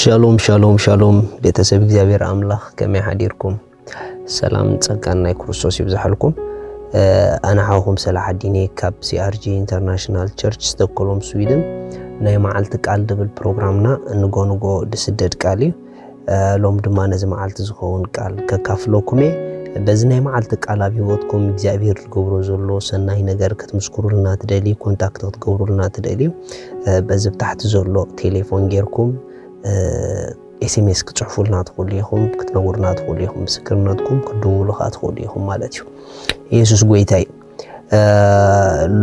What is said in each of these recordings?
ሻሎም ሻሎም ሻሎም፣ ቤተሰብ እግዚኣብሔር ኣምላኽ ከመይ ሓዲርኩም? ሰላም ጸጋን ናይ ክርስቶስ ይብዝሓልኩም። ኣነ ሓውኹም ሰላሓዲን እየ ካብ CRG International Church Stockholm Sweden። ናይ መዓልቲ ቃል ድብል ፕሮግራምና ንጎ ንጎ ድስደድ ቃል እዩ። ሎም ድማ ነዚ መዓልቲ ዝኸውን ቃል ከካፍለኩም እየ። በዚ ናይ መዓልቲ ቃል ኣብ ህይወትኩም እግዚኣብሔር ዝገብሮ ዘሎ ሰናይ ነገር ክትምስክሩልና ትደልዩ፣ ኮንታክት ክትገብሩልና ትደልዩ፣ በዚ ብታሕቲ ዘሎ ቴሌፎን ጌርኩም ኤስኤምኤስ ክትጽሕፉልና ትኽእሉ ኢኹም፣ ክትነግሩና ትኽእሉ ኢኹም፣ ምስክርነትኩም ክትድውሉ ከኣ ትኽእሉ ኢኹም ማለት እዩ። ኢየሱስ ጎይታ እዩ።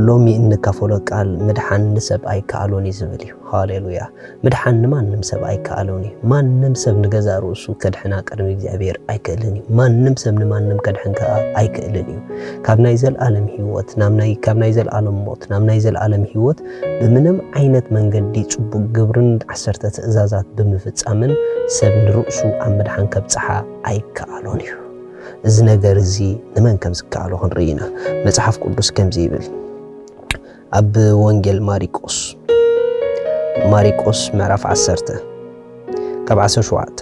ሎሚ እንካፈሎ ቃል ምድሓን ንሰብ ኣይከኣሎን እዩ ዝብል እዩ። ሃሌሉያ። ምድሓን ንማንም ሰብ ኣይከኣሎን እዩ። ማንም ሰብ ንገዛእ ርእሱ ከድሕና ቅድሚ እግዚኣብሔር ኣይክእልን እዩ። ማንም ሰብ ንማንም ከድሕን ከኣ ኣይክእልን እዩ። ካብ ናይ ዘልኣለም ህይወት ናብ ናይ ካብ ናይ ዘልኣለም ሞት ናብ ናይ ዘልኣለም ህይወት ብምንም ዓይነት መንገዲ ጽቡቅ ግብርን ዓሰርተ ትእዛዛት ብምፍጻምን ሰብ ንርእሱ ኣብ ምድሓን ከብጽሓ ኣይከኣሎን እዩ። እዚ ነገር እዚ ንመን ከም ዝከኣሎ ክንርኢ ኢና። መጽሓፍ ቅዱስ ከምዚ ይብል። ኣብ ወንጌል ማሪቆስ ማሪቆስ ምዕራፍ ዓሰርተ ካብ ዓሰርተ ሸውዓተ፣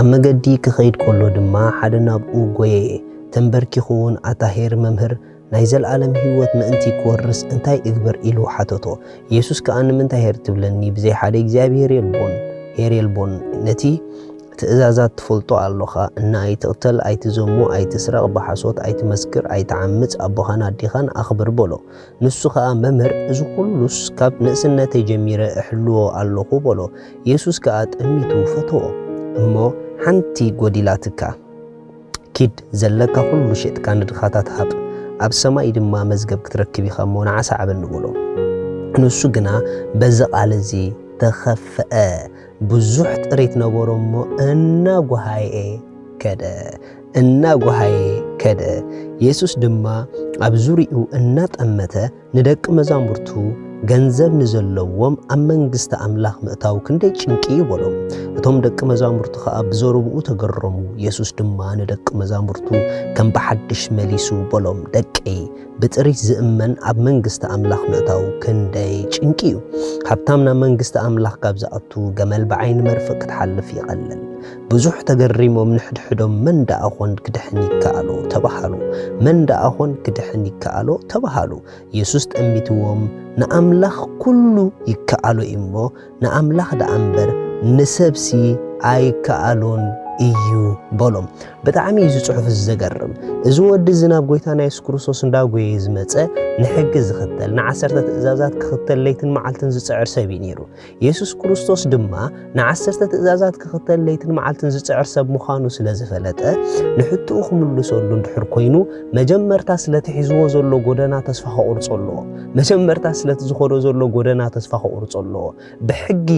ኣብ መገዲ ክኸይድ ከሎ ድማ ሓደ ናብኡ ጎየየ፣ ተንበርኪኹ እውን ኣታ ኄር መምህር ናይ ዘለኣለም ህይወት ምእንቲ ክወርስ እንታይ እግበር ኢሉ ሓተቶ። ኢየሱስ ከኣ ንምንታይ ኄር ትብለኒ ብዘይ ሓደ እግዚኣብሔር የልቦን ኄር የልቦን ነቲ ትእዛዛት ትፈልጦ ኣሎኻ እና ኣይትቕተል ኣይትዘሙ ኣይትስረቕ ብሓሶት ኣይትመስክር ኣይትዓምጽ ኣቦኻን ኣዴኻን ኣኽብር በሎ። ንሱ ኸኣ መምህር እዚ ኩሉስ ካብ ንእስነተይ ጀሚረ እሕልዎ ኣለኹ በሎ። ኢየሱስ ከኣ ጠሚቱ ፈተዎ እሞ ሓንቲ ጎዲላትካ ኪድ ዘለካ ኩሉ ሸጥካ ንድኻታት ሃብ ኣብ ሰማይ ድማ መዝገብ ክትረክብ ኢኻ እሞ ንዓሳ ዓበኒ በሎ። ንሱ ግና በዚ ቃል እዚ ተኸፍአ ብዙሕ ጥሪት ነበሮ እሞ እናጓሃየ ከደ እናጓሃየ ከደ። ኢየሱስ ድማ ኣብ ዙሪኡ እናጠመተ ንደቂ መዛሙርቱ ገንዘብ ንዘለዎም ኣብ መንግስቲ ኣምላኽ ምእታው ክንደይ ጭንቂ እዩ በሎም። እቶም ደቂ መዛሙርቱ ኸኣ ብዘረብኡ ተገረሙ። ኢየሱስ ድማ ንደቂ መዛሙርቱ ከም ብሓድሽ መሊሱ በሎም፣ ደቀይ ብጥሪት ዝእመን ኣብ መንግስቲ ኣምላኽ ምእታው ክንደይ ጭንቂ እዩ። ሃብታም ናብ መንግስቲ ኣምላኽ ካብ ዝኣቱ ገመል ብዓይኒ መርፍእ ክትሓልፍ ይቐልል። ብዙሕ ተገሪሞም ንሕድሕዶም መን ደኣ ኾን ክድሕን ይከኣሎ ተባሃሉ። መን ደኣ ኾን ክድሕን ይከኣሎ ተባሃሉ። ኢየሱስ ጠሚትዎም ንኣምላኽ ኩሉ ይከኣሎ እዩ እሞ ንኣምላኽ ደኣ እምበር ንሰብሲ ኣይከኣሎን እዩ በሎም። ብጣዕሚ እዩ እዚ ጽሑፍ እዚ ዘገርም። እዚ ወዲ እዚ ናብ ጎይታና የሱስ ክርስቶስ እንዳጎየ ዝመጸ ንሕጊ ዝኽተል ንዓሰርተ ትእዛዛት ክኽተል ለይትን መዓልትን ዝጽዕር ሰብ እዩ ነይሩ። የሱስ ክርስቶስ ድማ ንዓሰርተ ትእዛዛት ክኽተል ለይትን መዓልትን ዝጽዕር ሰብ ምዃኑ ስለ ዝፈለጠ ንሕትኡ ክምልሰሉ እንድሕር ኮይኑ መጀመርታ ስለቲ ሒዝዎ ዘሎ ጎደና ተስፋ ከቑርጾ ኣለዎ። መጀመርታ ስለቲ ዝኸዶ ዘሎ ጎደና ተስፋ ከቑርጾ ኣለዎ። ብሕጊ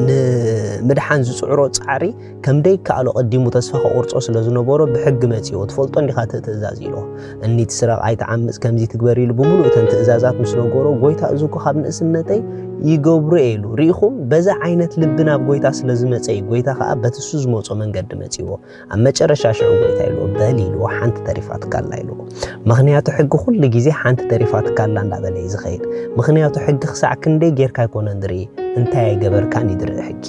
ንምድሓን ዝጽዕሮ ጻዕሪ ከም ደይከኣሎ ቀዲሙ ተስፋ ከቑርጾ ስለ ዝነበሮ ብሕጊ መጺዎ ትፈልጦ እንዲኻ እቲ ትእዛዝ ኢልዎ። እኒ ትስረቕ ኣይትዓምጽ ከምዚ ትግበር ኢሉ ብምሉእ እተን ትእዛዛት ምስ ነገሮ ጎይታ እዚ እኮ ካብ ንእስነተይ ይገብሮ እየ ኢሉ። ርኢኹም በዚ ዓይነት ልቢ ናብ ጎይታ ስለ ዝመጸ እዩ። ጎይታ ከኣ በቲ እሱ ዝመጾ መንገዲ መጺዎ። ኣብ መጨረሻ ሽዑ ጎይታ ኢልዎ በል ኢልዎ ሓንቲ ተሪፋትካ ኣላ ኢልዎ። ምኽንያቱ ሕጊ ኩሉ ግዜ ሓንቲ ተሪፋትካ ኣላ እንዳበለ እዩ ዝኸይድ። ምኽንያቱ ሕጊ ክሳዕ ክንደይ ጌርካ ኣይኮነን ዝርኢ እንታይ ኣይገበርካን እዩ ዝርኢ ሕጊ።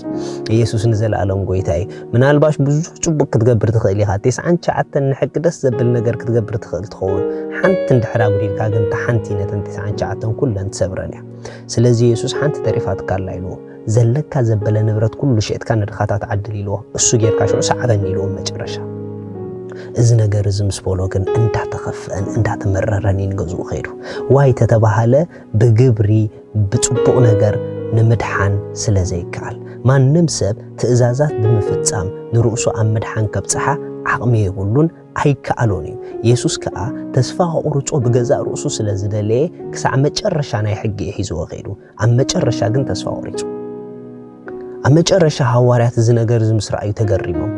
ኢየሱስ ንዘለኣለም ጎይታ እዩ። ምናልባሽ ብዙሕ ጽቡቕ ክትገብር ትኽእል ኢኻ። ቴስዓን ትሽዓተን ንሕጊ ደስ ዘብል ነገር ክትገብር ትኽእል ትኸውን። ሓንቲ እንድሕር ኣጉዲልካ ግን እታ ሓንቲ ነተን ቴስዓን ትሽዓተን ኩለን ትሰብረን እያ። ስለዚ ኢየሱስ ሓንቲ ተሪፋትካ ኣላ ኢልዎ። ዘለካ ዘበለ ንብረት ኩሉ ሸጥካ ንድኻታት ዓድል ኢልዎ። እሱ ጌርካ ሽዑ ሰዓበኒ ኢልዎ መጨረሻ። እዚ ነገር እዚ ምስ በሎ ግን እንዳተኸፍአን እንዳተመረረን እዩ ንገዝኡ ከይዱ። ዋይ ተተባሃለ ብግብሪ ብጽቡቕ ነገር ንምድሓን ስለ ዘይከኣል። ማንም ሰብ ትእዛዛት ብምፍጻም ንርእሱ ኣብ ምድሓን ከብጽሓ ዓቕሚ የብሉን ኣይከኣሎን እዩ። የሱስ ከኣ ተስፋ ከቑርጾ ብገዛእ ርእሱ ስለ ዝደለየ ክሳዕ መጨረሻ ናይ ሕጊ እዩ ሒዝዎ ከይዱ። ኣብ መጨረሻ ግን ተስፋ ቆሪጹ። ኣብ መጨረሻ ሃዋርያት እዚ ነገር እዚ ምስ ረኣዩ ተገሪሞም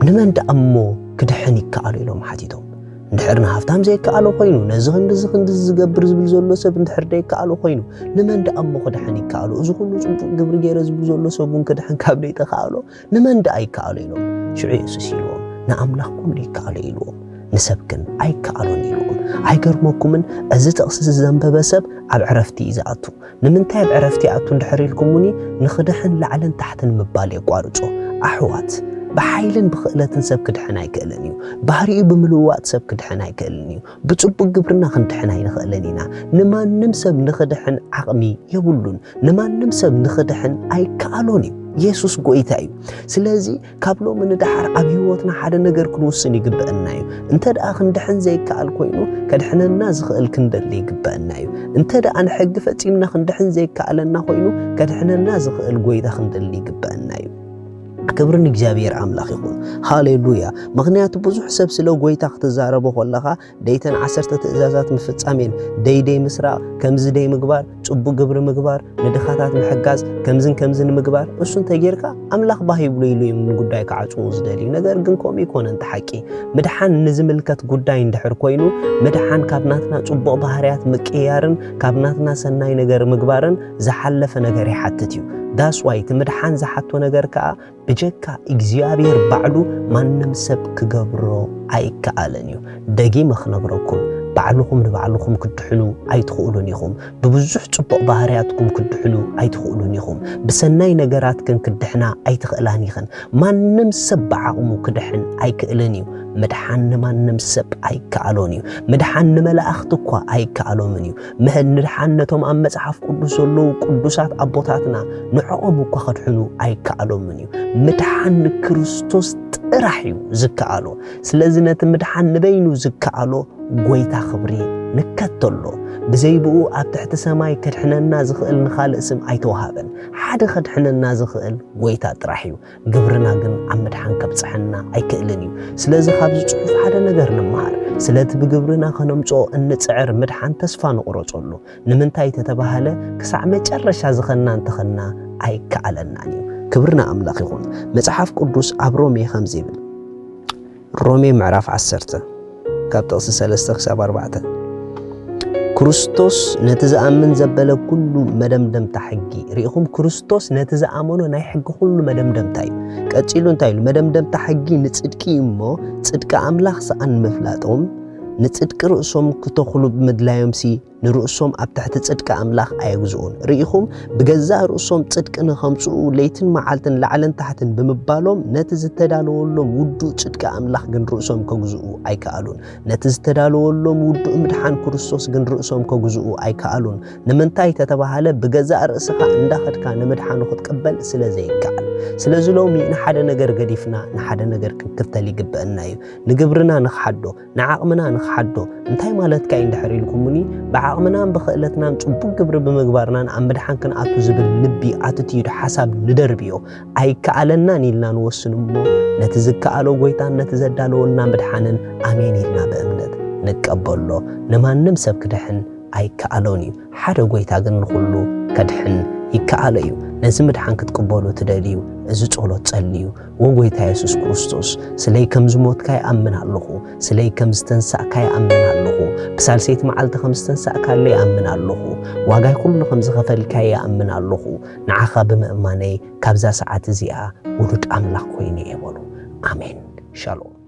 ንመን ደኣ እሞ ክድሕን ይከኣሎ ኢሎም ሓቲቶም። እንድሕር ንሃፍታም ዘይከኣሎ ኮይኑ ነዚ ክንድዚ ክንድዚ ዝገብር ዝብል ዘሎ ሰብ እንድሕር ደይከኣሎ ኮይኑ ንመን ደኣ እሞ ክድሕን ይከኣሎ? እዚ ኩሉ ጽቡቕ ግብሪ ገይረ ዝብል ዘሎ ሰብ እውን ክድሕን ካብ ደይተኸኣሎ ንመን ደኣ ይከኣሎ ኢሎም። ሽዑ የሱስ ኢልዎም ንኣምላኽ ኩሉ ይከኣሎ ኢልዎም። ንሰብ ግን ኣይከኣሎን ኢልዎም። ኣይገርመኩምን? እዚ ጥቕሲ ዘንበበ ሰብ ኣብ ዕረፍቲ እዩ ዝኣቱ። ንምንታይ ኣብ ዕረፍቲ ይኣቱ እንድሕር ኢልኩምኒ፣ ንኽድሕን ላዕልን ታሕትን ምባል የቋርጾ። ኣሕዋት፣ ብሓይልን ብኽእለትን ሰብ ክድሕን ኣይክእልን እዩ። ባህሪኡ ብምልውዋጥ ሰብ ክድሕን ኣይክእልን እዩ። ብጽቡቕ ግብርና ክንድሕን ኣይንኽእልን ኢና። ንማንም ሰብ ንኽድሕን ዓቕሚ የብሉን። ንማንም ሰብ ንኽድሕን ኣይከኣሎን እዩ። የሱስ ጎይታ እዩ። ስለዚ ካብ ሎሚ ንደሓር ኣብ ህይወትና ሓደ ነገር ክንውስን ይግበአና እዩ። እንተ ደኣ ክንድሕን ዘይከኣል ኮይኑ፣ ከድሕነና ዝኽእል ክንደሊ ይግበአና እዩ። እንተ ደኣ ንሕጊ ፈጺምና ክንድሕን ዘይከኣለና ኮይኑ፣ ከድሕነና ዝኽእል ጎይታ ክንደሊ ይግበአና እዩ። ክብሪ ንእግዚኣብሔር ኣምላኽ ይኹን። ሃሌሉያ። ምኽንያቱ ብዙሕ ሰብ ስለ ጎይታ ክትዛረቦ ከለኻ፣ ደይተን ዓሰርተ ትእዛዛት ምፍጻሜን፣ ደይ ደይ ምስራቕ፣ ከምዚ ደይ ምግባር፣ ጽቡቕ ግብሪ ምግባር፣ ንድኻታት ምሕጋዝ፣ ከምዝን ከምዝን ምግባር፣ እሱ እንተጌርካ ኣምላኽ ባህ ይብሎ ኢሉ እዮም ንጉዳይ ክዓጽዎ ዝደልዩ። ነገር ግን ከምኡ ይኮነን እቲ ሓቂ። ምድሓን ንዝምልከት ጉዳይ እንድሕር ኮይኑ፣ ምድሓን ካብ ናትና ጽቡቕ ባህርያት ምቅያርን ካብ ናትና ሰናይ ነገር ምግባርን ዝሓለፈ ነገር ይሓትት እዩ። That's why እቲ ምድሓን ዝሓቶ ነገር ከኣ ብጀካ እግዚኣብሔር ባዕሉ ማንም ሰብ ክገብሮ ኣይከኣልን እዩ። ደጊመ ክነግረኩም፣ ባዕልኹም ንባዕልኹም ክትድሕኑ ኣይትኽእሉን ኢኹም። ብብዙሕ ጽቡቕ ባህርያትኩም ክትድሕኑ ኣይትኽእሉን ኢኹም። ብሰናይ ነገራት ግን ክትድሕና ኣይትኽእላን ኢኽን። ማንም ሰብ ብዓቕሙ ክድሕን ኣይክእልን እዩ። ምድሓን ንማንም ሰብ ኣይከኣሎን እዩ። ምድሓን ንመላእኽቲ እኳ ኣይከኣሎምን እዩ። ምድሓን ነቶም ኣብ መጽሓፍ ቅዱስ ዘለዉ ቅዱሳት ኣቦታትና ንዕኦም እኳ ከድሕኑ ኣይከኣሎምን እዩ። ምድሓን ንክርስቶስ ጥራሕ እዩ ዝከኣሎ። ስለዚ ነቲ ምድሓን ንበይኑ ዝከኣሎ ጎይታ ክብሪ ንከተሎ። ብዘይ ብኡ ኣብ ትሕቲ ሰማይ ከድሕነና ዝኽእል ንኻልእ ስም ኣይተዋሃበን። ሓደ ከድሕነና ዝኽእል ጎይታ ጥራሕ እዩ። ግብርና ግን ኣብ ምድሓን ከብጽሐና ኣይክእልን እዩ። ስለዚ ካብዚ ጽሑፍ ሓደ ነገር ንመሃር። ስለቲ ብግብርና ከነምጽኦ እንጽዕር ምድሓን ተስፋ ንቑረጸሉ። ንምንታይ ተተባህለ፣ ክሳዕ መጨረሻ ዝኸና እንተኸና ኣይከኣለናን እዩ። ክብርና ኣምላኽ ይኹን። መጽሓፍ ቅዱስ ኣብ ሮሜ ከምዚ ይብል፣ ሮሜ ምዕራፍ ዓሰርተ ካብ ጥቕሲ ሰለስተ ክሳብ ኣርባዕተ፣ ክርስቶስ ነቲ ዝኣምን ዘበለ ኩሉ መደምደምታ ሕጊ ርኢኹም። ክርስቶስ ነቲ ዝኣመኖ ናይ ሕጊ ኩሉ መደምደምታ እዩ። ቀጺሉ እንታይ ኢሉ? መደምደምታ ሕጊ ንጽድቂ እዩ እሞ፣ ጽድቂ ኣምላኽ ሰኣን ምፍላጦም፣ ንጽድቂ ርእሶም ክተኽሉ ብምድላዮምሲ፣ ንርእሶም ኣብ ትሕቲ ጽድቂ ኣምላኽ ኣየግዝኡን። ርኢኹም፣ ብገዛእ ርእሶም ጽድቂ ንኸምጽኡ ለይትን መዓልትን ላዕልን ታሕትን ብምባሎም፣ ነቲ ዝተዳለወሎም ውዱእ ጽድቂ ኣምላኽ ግን ርእሶም ከግዝኡ ኣይከኣሉን። ነቲ ዝተዳለወሎም ውዱእ ምድሓን ክርስቶስ ግን ርእሶም ከግዝኡ ኣይከኣሉን። ንምንታይ ተተባሃለ፣ ብገዛእ ርእስኻ እንዳኸድካ ንምድሓኑ ክትቅበል ስለ ዘይከኣል። ስለዚ ሎሚ ንሓደ ነገር ገዲፍና ንሓደ ነገር ክንክተል ይግበአና እዩ። ንግብርና ንኽሓዶ፣ ንዓቕምና ንኽሓዶ። እንታይ ማለትካ እዩ እንድሕር ኢልኩምኒ፣ ብዓቕምናን ብኽእለትናን ጽቡቕ ግብሪ ብምግባርናን ኣብ ምድሓን ክንኣቱ ዝብል ልቢ፣ ኣትትዩድ፣ ሓሳብ ንደርብዮ። ኣይከኣለናን ኢልና ንወስን እሞ፣ ነቲ ዝከኣሎ ጎይታን ነቲ ዘዳለወልና ምድሓንን ኣሜን ኢልና ብእምነት ንቀበሎ። ንማንም ሰብ ክድሕን ኣይከኣሎን እዩ። ሓደ ጎይታ ግን ንኹሉ ከድሕን ይከኣሎ እዩ። ነዚ ምድሓን ክትቅበሉ ትደልዩ፣ እዚ ጸሎት ጸልዩ። "ወ ጎይታ የሱስ ክርስቶስ፣ ስለይ ከም ዝሞትካ ይኣምን ኣለኹ፣ ስለይ ከም ዝተንሳእካ ይኣምን ኣለኹ፣ ብሳልሰይቲ መዓልቲ ከም ዝተንሳእካለይ ይኣምን ኣለኹ፣ ዋጋይ ኩሉ ከም ዝኸፈልካይ ይኣምን ኣለኹ። ንዓኻ ብምእማነይ ካብዛ ሰዓት እዚኣ ውሉድ ኣምላኽ ኮይነ እየ" በሉ። ኣሜን። ሻሎም።